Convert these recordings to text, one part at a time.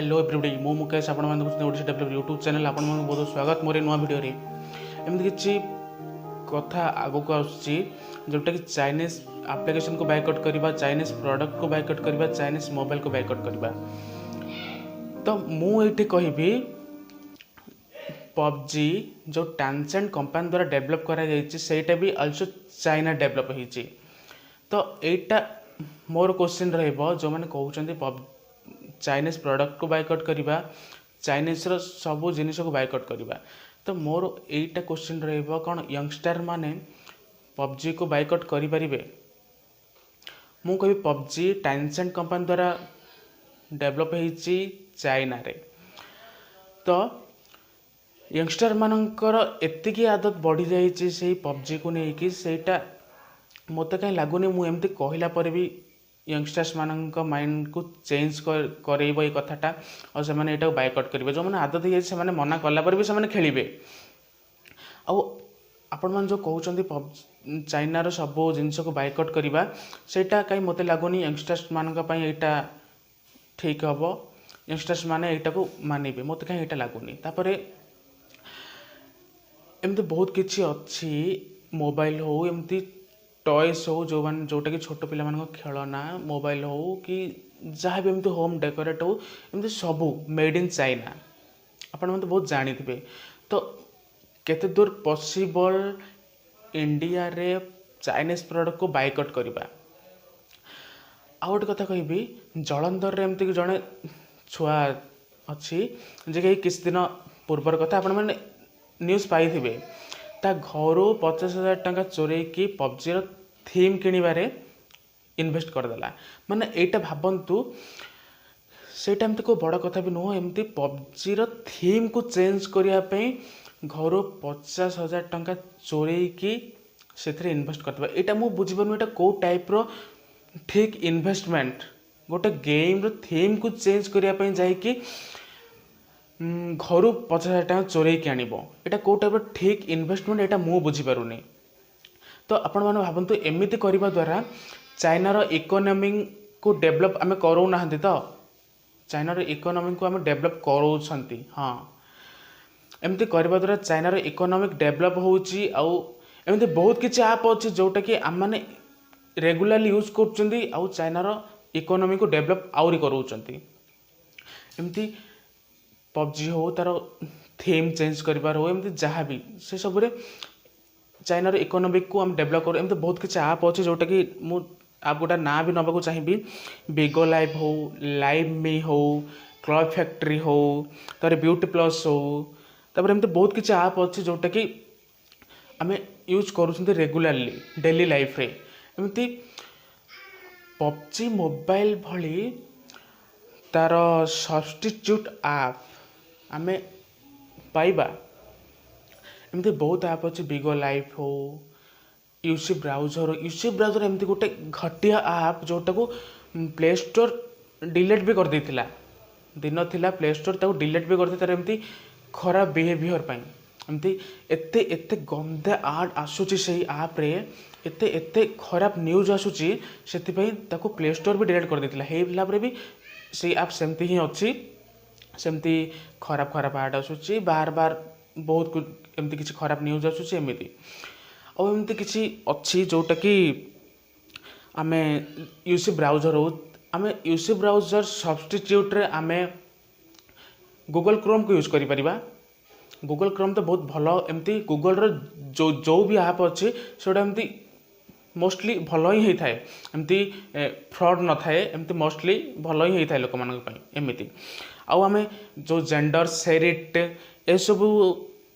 Hello everybody, ମୁଁ ମୁକେଶ। ଆପଣମାନେ ଦେଖୁଛନ୍ତି ଓଡ଼ିଶା ଡେଭଲପର ୟୁଟ୍ୟୁବ୍ ଚ୍ୟାନେଲ୍। ଆପଣମାନଙ୍କୁ ବହୁତ ସ୍ୱାଗତ ମୋର ଏ ନୂଆ ଭିଡ଼ିଓରେ। ଏମିତି କିଛି କଥା ଆଗକୁ ଆସୁଛି, ଯେଉଁଟାକି ଚାଇନିଜ୍ ଆପ୍ଲିକେସନ୍କୁ ବାଇକଟ୍ କରିବା, ଚାଇନିଜ୍ ପ୍ରଡ଼କ୍ଟକୁ ବାଇକଟ୍ କରିବା, ଚାଇନିଜ୍ ମୋବାଇଲକୁ ବାଇକଟ୍ କରିବା। ତ ମୁଁ ଏଇଠି କହିବି, ପବଜି ଯେଉଁ ଟେନସେଣ୍ଟ କମ୍ପାନୀ ଦ୍ୱାରା ଡେଭଲପ୍ କରାଯାଇଛି, ସେଇଟା ବି ଅଲସୋ ଚାଇନା ଡେଭଲପ୍ ହେଇଛି। ତ ଏଇଟା ମୋର କୋଶ୍ଚିନ୍ ରହିବ, ଯେଉଁମାନେ କହୁଛନ୍ତି ଚାଇନିଜ୍ ପ୍ରଡ଼କ୍ଟକୁ ବାଇକଟ୍ କରିବା, ଚାଇନିଜ୍ର ସବୁ ଜିନିଷକୁ ବାଇକଟ୍ କରିବା, ତ ମୋର ଏଇଟା କୋଶ୍ଚିନ୍ ରହିବ, କ'ଣ ୟଙ୍ଗଷ୍ଟର ମାନେ ପବଜିକୁ ବାଇକଟ୍ କରିପାରିବେ? ମୁଁ କହିବି, ପବଜି ଟେନସେଣ୍ଟ କମ୍ପାନୀ ଦ୍ୱାରା ଡେଭଲପ୍ ହେଇଛି ଚାଇନାରେ। ତ ୟଙ୍ଗଷ୍ଟରମାନଙ୍କର ଏତିକି ଆଦତ ବଢ଼ିଯାଇଛି ସେଇ ପବଜିକୁ ନେଇକି, ସେଇଟା ମୋତେ କାହିଁ ଲାଗୁନି ମୁଁ ଏମିତି କହିଲା ପରେ ବି ୟଙ୍ଗଷ୍ଟର୍ସମାନଙ୍କ ମାଇଣ୍ଡକୁ ଚେଞ୍ଜ କରେଇବ ଏଇ କଥାଟା ଆଉ ସେମାନେ ଏଇଟାକୁ ବାଇକଟ୍ କରିବେ। ଯେଉଁମାନେ ଆଦତ ହେଇଯାଇଛି, ସେମାନେ ମନା କଲା ପରେ ବି ସେମାନେ ଖେଳିବେ। ଆଉ ଆପଣମାନେ ଯେଉଁ କହୁଛନ୍ତି ଚାଇନାର ସବୁ ଜିନିଷକୁ ବାଇକଟ୍ କରିବା, ସେଇଟା କାହିଁ ମୋତେ ଲାଗୁନି ୟଙ୍ଗଷ୍ଟର୍ସମାନଙ୍କ ପାଇଁ ଏଇଟା ଠିକ୍ ହେବ, ୟଙ୍ଗଷ୍ଟର୍ସ ମାନେ ଏଇଟାକୁ ମାନିବେ, ମୋତେ କାହିଁ ଏଇଟା ଲାଗୁନି। ତାପରେ ଏମିତି ବହୁତ କିଛି ଅଛି, ମୋବାଇଲ ହଉ, ଏମିତି ଟଏସ୍ ହଉ, ଯେଉଁମାନେ ଯେଉଁଟାକି ଛୋଟ ପିଲାମାନଙ୍କ ଖେଳନା, ମୋବାଇଲ ହଉ କି ଯାହା ବି ଏମିତି ହୋମ୍ ଡେକୋରେଟ୍ ହଉ, ଏମିତି ସବୁ ମେଡ଼୍ ଇନ୍ ଚାଇନା। ଆପଣ ମୋତେ ବହୁତ ଜାଣିଥିବେ। ତ କେତେ ଦୂର ପସିବଲ୍ ଇଣ୍ଡିଆରେ ଚାଇନିଜ୍ ପ୍ରଡ଼କ୍ଟକୁ ବାଇକଟ୍ କରିବା? ଆଉ ଗୋଟେ କଥା କହିବି, ଜଳନ୍ଧରରେ ଏମିତି ଜଣେ ଛୁଆ ଅଛି, ଯେ କି କିଛି ଦିନ ପୂର୍ବର କଥା, ଆପଣମାନେ ନ୍ୟୁଜ୍ ପାଇଥିବେ, ତା ଘରୁ 50,000 ଟଙ୍କା ଚୋରେଇକି ପବଜିର ଥିମ୍ କିଣିବାରେ ଇନଭେଷ୍ଟ କରିଦେଲା। ମାନେ ଏଇଟା ଭାବନ୍ତୁ, ସେଇଟା ଏମିତି କେଉଁ ବଡ଼ କଥା ବି ନୁହଁ। ଏମିତି ପବଜିର ଥିମ୍କୁ ଚେଞ୍ଜ କରିବା ପାଇଁ ଘରୁ 50,000 ଟଙ୍କା ଚୋରେଇକି ସେଥିରେ ଇନଭେଷ୍ଟ କରିଦେବା, ଏଇଟା ମୁଁ ବୁଝିପାରୁନି, ଏଇଟା କେଉଁ ଟାଇପ୍ର ଠିକ୍ ଇନଭେଷ୍ଟମେଣ୍ଟ? ଗୋଟେ ଗେମ୍ର ଥିମ୍କୁ ଚେଞ୍ଜ କରିବା ପାଇଁ ଯାଇକି ଘରୁ 50,000 ଟଙ୍କା ଚୋରେଇକି ଆଣିବ, ଏଇଟା କେଉଁ ଟାଇପ୍ର ଠିକ୍ ଇନଭେଷ୍ଟମେଣ୍ଟ? ଏଇଟା ମୁଁ ବୁଝିପାରୁନି। ତ ଆପଣମାନେ ଭାବନ୍ତୁ, ଏମିତି କରିବା ଦ୍ୱାରା ଚାଇନାର ଇକୋନୋମିକୁ ଡେଭଲପ୍ ଆମେ କରାଉନାହାନ୍ତି ତ? ଚାଇନାର ଇକୋନୋମିକୁ ଆମେ ଡେଭଲପ୍ କରାଉଛନ୍ତି। ହଁ, ଏମିତି କରିବା ଦ୍ୱାରା ଚାଇନାର ଇକୋନୋମିକ୍ ଡେଭଲପ୍ ହେଉଛି। ଆଉ ଏମିତି ବହୁତ କିଛି ଆପ୍ ଅଛି, ଯେଉଁଟାକି ଆମେମାନେ ରେଗୁଲାରଲି ୟୁଜ୍ କରୁଛନ୍ତି ଆଉ ଚାଇନାର ଇକୋନୋମିକୁ ଡେଭଲପ୍ ଆହୁରି କରାଉଛନ୍ତି। ଏମିତି ପବଜି ହଉ, ତା'ର ଥିମ୍ ଚେଞ୍ଜ କରିବାର ହଉ, ଏମିତି ଯାହା ବି, ସେସବୁରେ ଚାଇନାର ଇକୋନୋମିକକୁ ଆମେ ଡେଭଲପ୍ କରୁ। ଏମିତି ବହୁତ କିଛି ଆପ୍ ଅଛି, ଯେଉଁଟାକି ମୁଁ ଆପ୍ ଗୋଟା ନାଁ ବି ନେବାକୁ ଚାହିଁବି। ବିଗୋ ଲାଇଭ୍ ହଉ, ଲାଇଭ୍ ମି ହଉ, କ୍ଲବ୍ ଫ୍ୟାକ୍ଟ୍ରି ହଉ, ତାପରେ ବିୟୁଟି ପ୍ଲସ୍ ହଉ, ତାପରେ ଏମିତି ବହୁତ କିଛି ଆପ୍ ଅଛି, ଯେଉଁଟାକି ଆମେ ୟୁଜ୍ କରୁଛନ୍ତି ରେଗୁଲାରଲି ଡେଲି ଲାଇଫ୍ରେ। ଏମିତି ପବଜି ମୋବାଇଲ ଭଳି ତା'ର ସବଷ୍ଟିଚ୍ୟୁଟ୍ ଆପ୍ ଆମେ ପାଇବା। ଏମିତି ବହୁତ ଆପ୍ ଅଛି, ବିଗୋ ଲାଇଭ୍ ହଉ, ୟୁସି ବ୍ରାଉଜର। ୟୁସି ବ୍ରାଉଜର ଏମିତି ଗୋଟେ ଘଟିଆ ଆପ୍, ଯେଉଁଟାକୁ ପ୍ଲେ ଷ୍ଟୋର୍ ଡିଲେଟ୍ ବି କରିଦେଇଥିଲା। ଦିନ ଥିଲା, ପ୍ଲେ ଷ୍ଟୋର୍ ତାକୁ ଡିଲେଟ୍ ବି କରିଦେଇଥିଲା ତାର ଏମିତି ଖରାପ ବିହେଭିଅର୍ ପାଇଁ। ଏମିତି ଏତେ ଏତେ ଗନ୍ଦା ଆଡ଼୍ ଆସୁଛି ସେଇ ଆପ୍ରେ, ଏତେ ଏତେ ଖରାପ ନ୍ୟୁଜ୍ ଆସୁଛି, ସେଥିପାଇଁ ତାକୁ ପ୍ଲେ ଷ୍ଟୋର୍ ବି ଡିଲେଟ୍ କରିଦେଇଥିଲା। ହେଇଲା ପରେ ବି ସେଇ ଆପ୍ ସେମିତି ହିଁ ଅଛି, ସେମିତି ଖରାପ ଖରାପ ଆଡ଼୍ ଆସୁଛି ବାର ବାର, ବହୁତ ଏମିତି କିଛି ଖରାପ ନ୍ୟୁଜ୍ ଆସୁଛି ଏମିତି। ଆଉ ଏମିତି କିଛି ଅଛି, ଯେଉଁଟାକି ଆମେ ୟୁସି ବ୍ରାଉଜର୍ ହଉ, ଆମେ ୟୁସି ବ୍ରାଉଜର୍ ସବଷ୍ଟିଚ୍ୟୁଟ୍ରେ ଆମେ ଗୁଗଲ୍ କ୍ରୋମ୍କୁ ୟୁଜ୍ କରିପାରିବା। ଗୁଗଲ୍ କ୍ରୋମ୍ ତ ବହୁତ ଭଲ। ଏମିତି ଗୁଗଲ୍ର ଯେଉଁ ଯେଉଁ ବି ଆପ୍ ଅଛି, ସେଗୁଡ଼ା ଏମିତି ମୋଷ୍ଟଲି ଭଲ ହିଁ ହେଇଥାଏ। ଏମିତି ଫ୍ରଡ଼୍ ନଥାଏ, ଏମିତି ମୋଷ୍ଟଲି ଭଲ ହିଁ ହେଇଥାଏ ଲୋକମାନଙ୍କ ପାଇଁ ଏମିତି। ଆଉ ଆମେ ଯେଉଁ ଜେଣ୍ଡର, ସେରିଟ୍ ଏସବୁ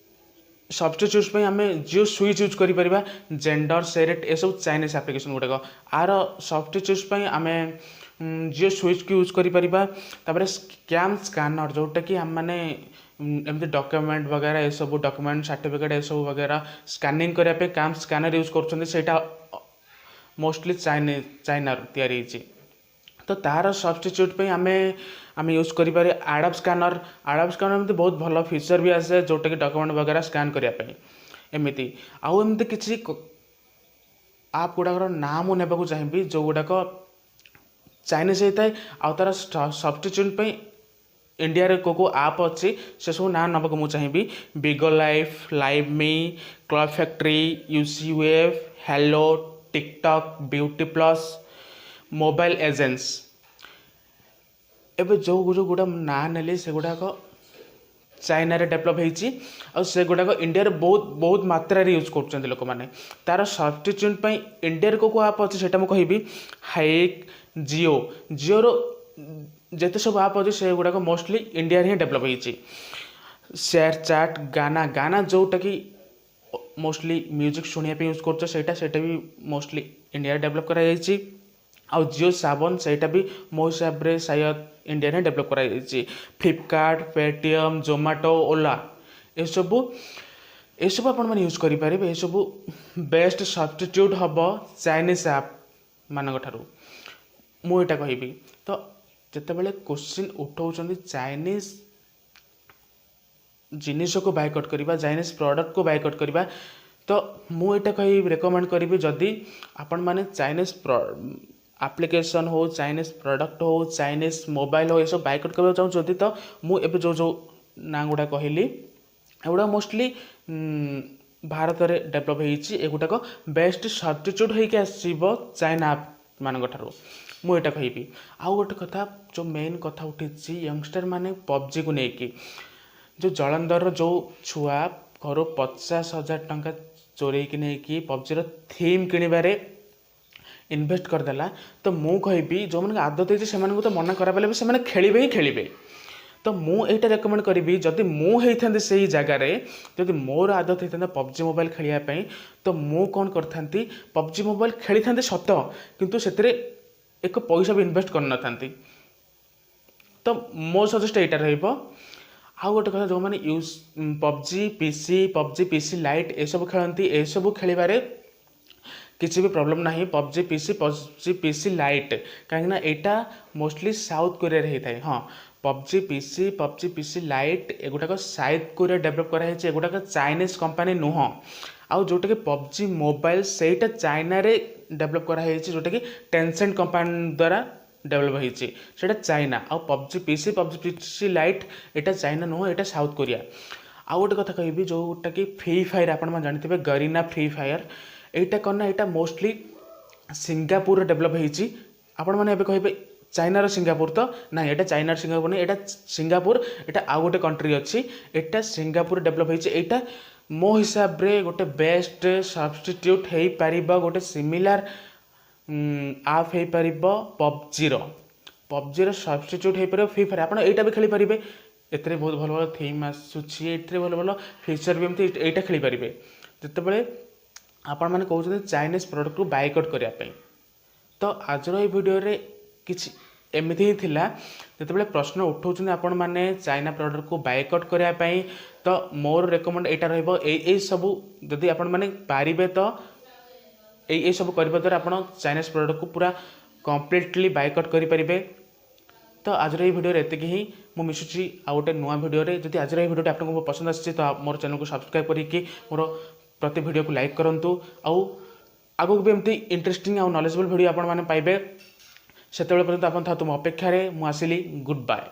ସବଷ୍ଟିଚ୍ୟୁଟ୍ସ ପାଇଁ ଆମେ ଜିଓ ସୁଇଚ୍ ୟୁଜ୍ କରିପାରିବା। ଜେଣ୍ଡର, ସେରିଟ୍ ଏସବୁ ଚାଇନିଜ୍ ଆପ୍ଲିକେସନ୍ ଗୁଡ଼ାକ। ଆର ସବଷ୍ଟିଚ୍ୟୁଟ୍ସ ପାଇଁ ଆମେ ଜିଓ ସୁଇଚ୍କୁ ୟୁଜ୍ କରିପାରିବା। ତାପରେ କ୍ୟାମ୍ ସ୍କାନର୍, ଯେଉଁଟାକି ଆମେମାନେ ଏମିତି ଡକ୍ୟୁମେଣ୍ଟ ବଗେରା, ଏସବୁ ଡକ୍ୟୁମେଣ୍ଟ, ସାର୍ଟିଫିକେଟ୍ ଏସବୁ ବଗେରା ସ୍କାନିଂ କରିବା ପାଇଁ କ୍ୟାମ୍ ସ୍କାନର୍ ୟୁଜ୍ କରୁଛନ୍ତି, ସେଇଟା ମୋଷ୍ଟଲି ଚାଇନାରୁ ତିଆରି ହେଇଛି। ତ ତା'ର ସବଷ୍ଟିଚ୍ୟୁଟ୍ ପାଇଁ ଆମେ ୟୁଜ୍ କରିପାରିବା ଆଡୋବ୍ ସ୍କାନର୍। ଆଡୋବ୍ ସ୍କାନର୍ ଏମିତି ବହୁତ ଭଲ ଫିଚର୍ ବି ଆସେ, ଯେଉଁଟାକି ଡକ୍ୟୁମେଣ୍ଟ ବଗେରା ସ୍କାନ୍ କରିବା ପାଇଁ ଏମିତି। ଆଉ ଏମିତି କିଛି ଆପ୍ ଗୁଡ଼ାକର ନାଁ ମୁଁ ନେବାକୁ ଚାହିଁବି, ଯେଉଁଗୁଡ଼ାକ ଚାଇନିଜ୍ ହେଇଥାଏ ଆଉ ତା'ର ସବଷ୍ଟିଚ୍ୟୁଟ୍ ପାଇଁ ଇଣ୍ଡିଆରେ କେଉଁ କେଉଁ ଆପ୍ ଅଛି, ସେସବୁ ନାଁ ନେବାକୁ ମୁଁ ଚାହିଁବି। ବିଗୋ ଲାଇଫ୍, ଲାଇଭ୍ ମି, club factory, UCF, hello, TikTok, beauty plus, mobile agents. ଏବେ ଯେଉଁ ଯେଉଁଗୁଡ଼ା ନାଁ ନେଲି, ସେଗୁଡ଼ାକ ଚାଇନାରେ ଡେଭଲପ୍ ହେଇଛି ଆଉ ସେଗୁଡ଼ାକ ଇଣ୍ଡିଆରେ ବହୁତ ବହୁତ ମାତ୍ରାରେ ୟୁଜ୍ କରୁଛନ୍ତି ଲୋକମାନେ। ତା'ର ସବଷ୍ଟିଚ୍ୟୁଟ୍ ପାଇଁ ଇଣ୍ଡିଆରେ କେଉଁ କେଉଁ ଆପ୍ ଅଛି, ସେଇଟା ମୁଁ କହିବି। ହାଇକ୍, ଜିଓ। ଜିଓର ଯେତେ ସବୁ ଆପ୍ ଅଛି, ସେଗୁଡ଼ାକ ମୋଷ୍ଟଲି ଇଣ୍ଡିଆରେ ହିଁ ଡେଭଲପ୍ ହେଇଛି। ସେୟାର ଚାଟ୍, ଗାନା। ଗାନା ଯେଉଁଟାକି ମୋଷ୍ଟଲି ମ୍ୟୁଜିକ୍ ଶୁଣିବା ପାଇଁ ୟୁଜ୍ କରୁଛ, ସେଇଟା ବି ମୋଷ୍ଟଲି ଇଣ୍ଡିଆରେ ଡେଭଲପ୍ କରାଯାଇଛି। ଆଉ ଜିଓ ସାବନ, ସେଇଟା ବି ମୋ ହିସାବରେ ସାୟଦ ଇଣ୍ଡିଆରେ ହିଁ ଡେଭଲପ୍ କରାଯାଇଛି। ଫ୍ଲିପକାର୍ଟ, ପେଟିଏମ୍, ଜୋମାଟୋ, ଓଲା, ଏସବୁ ଆପଣମାନେ ୟୁଜ୍ କରିପାରିବେ। ଏସବୁ ବେଷ୍ଟ ସବଷ୍ଟିଚ୍ୟୁଟ୍ ହେବ ଚାଇନିଜ୍ ଆପ୍ ମାନଙ୍କ ଠାରୁ, ମୁଁ ଏଇଟା କହିବି। ତ ଯେତେବେଳେ କୋଶ୍ଚିନ୍ ଉଠାଉଛନ୍ତି ଚାଇନିଜ୍ ଜିନିଷକୁ ବାଇକଟ୍ କରିବା, ଚାଇନିଜ୍ ପ୍ରଡ଼କ୍ଟକୁ ବାଇକଟ୍ କରିବା, ତ ମୁଁ ଏଇଟା କହିବି, ରେକମେଣ୍ଡ କରିବି, ଯଦି ଆପଣମାନେ ଚାଇନିଜ୍ ଆପ୍ଲିକେସନ୍ ହଉ, ଚାଇନିଜ୍ ପ୍ରଡ଼କ୍ଟ ହଉ, ଚାଇନିଜ୍ ମୋବାଇଲ୍ ହଉ, ଏସବୁ ବାଇକଟ୍ କରିବାକୁ ଚାହୁଁଛନ୍ତି, ତ ମୁଁ ଏବେ ଯେଉଁ ଯେଉଁ ନାଁ ଗୁଡ଼ା କହିଲି, ଏଗୁଡ଼ା ମୋଷ୍ଟଲି ଭାରତରେ ଡେଭଲପ୍ ହେଇଛି। ଏଗୁଡ଼ାକ ବେଷ୍ଟ ସବଷ୍ଟିଚ୍ୟୁଟ୍ ହେଇକି ଆସିବ ଚାଇନା ଆପ୍ ମାନଙ୍କ ଠାରୁ, ମୁଁ ଏଇଟା କହିବି। ଆଉ ଗୋଟେ କଥା, ଯେଉଁ ମେନ୍ କଥା ଉଠିଛି ୟଙ୍ଗଷ୍ଟର ମାନେ ପବଜିକୁ ନେଇକି, ଯେଉଁ ଜଳନ୍ଧରର ଯେଉଁ ଛୁଆ ଘରୁ 50,000 ଟଙ୍କା ଚୋରେଇକି ନେଇକି ପବଜିର ଥିମ୍ କିଣିବାରେ ଇନଭେଷ୍ଟ କରିଦେଲା, ତ ମୁଁ କହିବି, ଯେଉଁମାନଙ୍କୁ ଆଦତ ହେଇଛି ସେମାନଙ୍କୁ ତ ମନା କରାଗଲେ ବି ସେମାନେ ଖେଳିବେ ହିଁ ଖେଳିବେ। ତ ମୁଁ ଏଇଟା ରେକମେଣ୍ଡ କରିବି, ଯଦି ମୁଁ ହେଇଥାନ୍ତି ସେଇ ଜାଗାରେ, ଯଦି ମୋର ଆଦତ ହେଇଥାନ୍ତା ପବଜି ମୋବାଇଲ ଖେଳିବା ପାଇଁ, ତ ମୁଁ କ'ଣ କରିଥାନ୍ତି? ପବଜି ମୋବାଇଲ ଖେଳିଥାନ୍ତି ସତ, କିନ୍ତୁ ସେଥିରେ ଏକ ପଇସା ବି ଇନଭେଷ୍ଟ କରିନଥାନ୍ତି। ତ ମୋ ସଜେଷ୍ଟ ଏଇଟା ରହିବ। ଆଉ ଗୋଟେ କଥା, ଯେଉଁମାନେ use PUBG PC, PUBG PC light ଏସବୁ ଖେଳନ୍ତି, ଏସବୁ ଖେଳିବାରେ କିଛି ବି ପ୍ରୋବ୍ଲେମ୍ ନାହିଁ। PUBG PC, PUBG PC light, କାହିଁକିନା ଏଇଟା ମୋଷ୍ଟଲି ସାଉଥ୍ କୋରିଆରେ ହେଇଥାଏ। ହଁ, PUBG PC, PUBG PC light, ଏଗୁଡ଼ାକ ସାଉଥ୍ କୋରିଆ ଡେଭଲପ୍ କରାହେଇଛି। ଏଗୁଡ଼ାକ ଚାଇନିଜ୍ କମ୍ପାନୀ ନୁହଁ। ଆଉ ଯେଉଁଟାକି ପବଜି ମୋବାଇଲ, ସେଇଟା ଚାଇନାରେ ଡେଭଲପ୍ କରାହେଇଛି, ଯେଉଁଟାକି ଟେନସେଣ୍ଟ କମ୍ପାନୀ ଦ୍ୱାରା ଡେଭଲପ୍ ହେଇଛି। ସେଇଟା ଚାଇନା। ଆଉ PUBG PC, PUBG PC light, ଏଇଟା ଚାଇନା ନୁହଁ, ଏଇଟା ସାଉଥ୍ କୋରିଆ। ଆଉ ଗୋଟେ କଥା କହିବି, ଯେଉଁଟାକି ଫ୍ରି ଫାୟାର, ଆପଣମାନେ ଜାଣିଥିବେ ଗରିନା ଫ୍ରି ଫାୟାର, ଏଇଟା କ'ଣ ନା ଏଇଟା ମୋଷ୍ଟଲି ସିଙ୍ଗାପୁରରେ ଡେଭଲପ୍ ହେଇଛି। ଆପଣମାନେ ଏବେ କହିବେ, ଚାଇନାର ସିଙ୍ଗାପୁର ତ ନାଇଁ। ଏଇଟା ଚାଇନାର ସିଙ୍ଗାପୁର ନାହିଁ, ଏଇଟା ସିଙ୍ଗାପୁର, ଏଇଟା ଆଉ ଗୋଟେ କଣ୍ଟ୍ରି ଅଛି। ଏଇଟା ସିଙ୍ଗାପୁର ଡେଭଲପ୍ ହେଇଛି। ଏଇଟା ମୋ ହିସାବରେ ଗୋଟେ ବେଷ୍ଟ ସବଷ୍ଟିଟ୍ୟୁଟ୍ ହେଇପାରିବ, ଗୋଟେ ସିମିଲାର ଆପ୍ ହେଇପାରିବ ପବଜିର। ପବଜିର ସବଷ୍ଟିଚ୍ୟୁଟ୍ ହେଇପାରିବ ଫ୍ରି ଫାୟାର। ଆପଣ ଏଇଟା ବି ଖେଳିପାରିବେ। ଏଥିରେ ବହୁତ ଭଲ ଭଲ ଥିମ୍ ଆସୁଛି, ଏଥିରେ ଭଲ ଭଲ ଫିଚର୍ ବି, ଏମିତି ଏଇଟା ଖେଳିପାରିବେ। ଯେତେବେଳେ ଆପଣମାନେ କହୁଛନ୍ତି ଚାଇନିଜ୍ ପ୍ରଡ଼କ୍ଟକୁ ବାଇକଟ୍ କରିବା ପାଇଁ, ତ ଆଜିର ଏଇ ଭିଡ଼ିଓରେ କିଛି ଏମିତି ହିଁ ଥିଲା। ଯେତେବେଳେ ପ୍ରଶ୍ନ ଉଠାଉଛନ୍ତି ଆପଣମାନେ ଚାଇନା ପ୍ରଡ଼କ୍ଟକୁ ବାଇକଟ୍ କରିବା ପାଇଁ, ତ ମୋର ରେକମେଣ୍ଡ ଏଇଟା ରହିବ, ଏଇ ଏଇ ସବୁ ଯଦି ଆପଣମାନେ ପାରିବେ, ତ ଏଇ ଏଇ ସବୁ କରିବା ଦ୍ୱାରା ଆପଣ ଚାଇନିଜ୍ ପ୍ରଡ଼କ୍ଟକୁ ପୁରା କମ୍ପ୍ଲିଟଲି ବାଇକଟ୍ କରିପାରିବେ। ତ ଆଜିର ଏଇ ଭିଡ଼ିଓରେ ଏତିକି ହିଁ। ମୁଁ ମିଶୁଛି ଆଉ ଗୋଟେ ନୂଆ ଭିଡ଼ିଓରେ। ଯଦି ଆଜିର ଏଇ ଭିଡ଼ିଓଟି ଆପଣଙ୍କୁ ପସନ୍ଦ ଆସିଛି, ତ ମୋର ଚ୍ୟାନେଲକୁ ସବସ୍କ୍ରାଇବ୍ କରିକି ମୋର ପ୍ରତି ଭିଡ଼ିଓକୁ ଲାଇକ୍ କରନ୍ତୁ। ଆଉ ଆଗକୁ ବି ଏମିତି ଇଣ୍ଟରେଷ୍ଟିଂ ଆଉ ନଲେଜେବଲ୍ ଭିଡ଼ିଓ ଆପଣମାନେ ପାଇବେ। ସେତେବେଳେ ପର୍ଯ୍ୟନ୍ତ ଆପଣ ଥାନ୍ତୁ ମୋ ଅପେକ୍ଷାରେ। ମୁଁ ଆସିଲି, ଗୁଡ୍ ବାଏ।